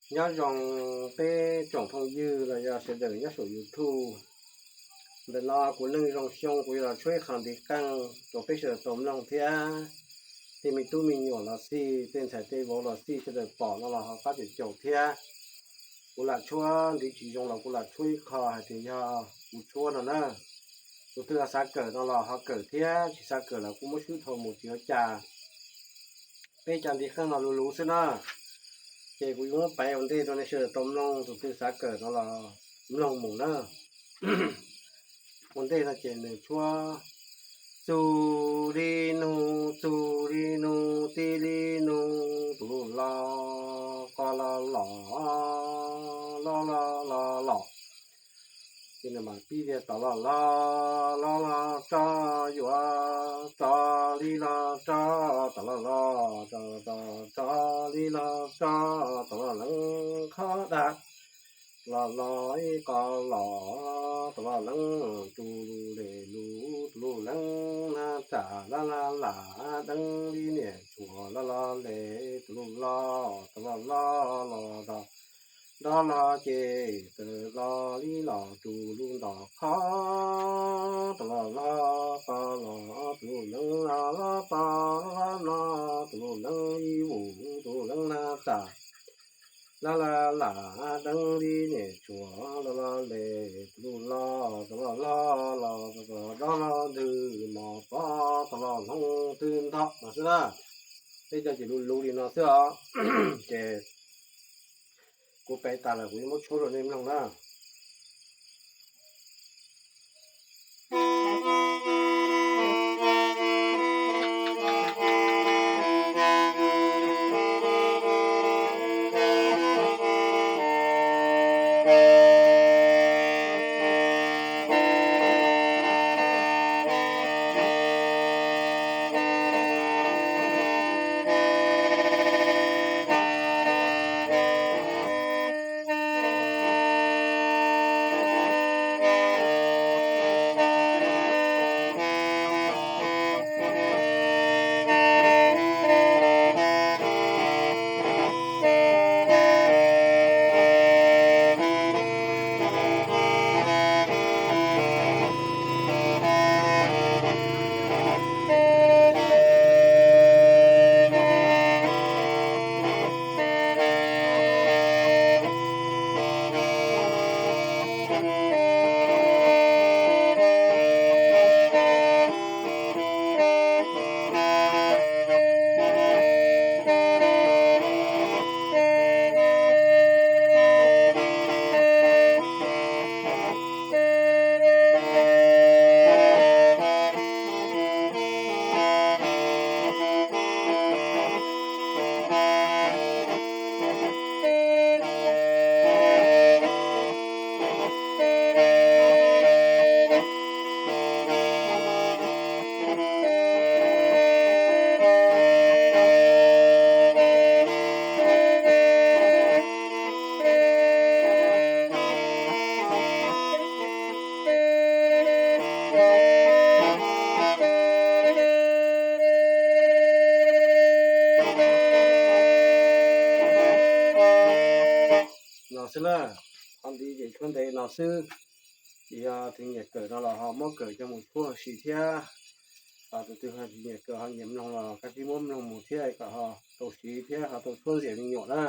Nyob zoo peb tsoom phooj ywg los yog sawv daws nyob saum YouTube. Ntawm no kuv Neej Zoo Xyooj kuv yuav los tshuab ib qho ntiv qeej rau peb sawv daws tau mloog thiab. Tej me tub me nyuam los xij, tej ntxhais tej vauv los xij, sawv daws pom no los ho qab caum caum thiab. Kuv lam tshuab ntiv tsis zoo los kuv lam tshuab ib qho hais tias yog kuv tshuab no na. Tus twg xav kawm no los ho kawm thiab, tsis xav kawm los kuj muab swb dhau mus tsis ua cas. Peb cov ntiv qeej no luv luv xwb na. Ces kuv yuav muab piav ua ntej rau nej sawv daws tau mloog, tus twg xav kawm no los mloog mus na. Ua ntej no ces nws tshuab: Txug li nug, txug li nug, tib li nug, tus lug los, qos los los, los los los los. Ces nws mam pib tias: Tom los los, los los tso, yuav tso li los tso, tom los los, tso tso, tso li los tso, tom los leev khob dag, los los ib qos los, tom los leev tsu lus lem lus, tus lus leev nag tsam laj laj lam, deev li niam tshuam los los lem, tus lus los, tom los los los, nrog los ces tawm los li los tsu lus ntom khob, tom los los qos los, tus lus leev los los pos los los, tus lus leev ib vus, tus lus leev nag tsam laj laj lam, deev li niam tshuam los los lem, tus lus los, tom los los los, nrog los ntws mos pob, tom los leev twg ntog no xwb na. Peb cov ces luv luv li no xwb os. Ces kuv piav tas lawm kuv yuav muab tshuab rau nej mloog na. No xwb na, qhov ntiv ces tshuab ntev no xwb. Ces yog tus nyiam kawm no los ho muab kawm coj mus tshuab ua si thiab. Tus twg ho tsis nyiam kawm ho nyiam mloog los kav tsij muab mloog mus thiab kom ho tau siv thiab ho tau tshuab ntxias me nyuam na.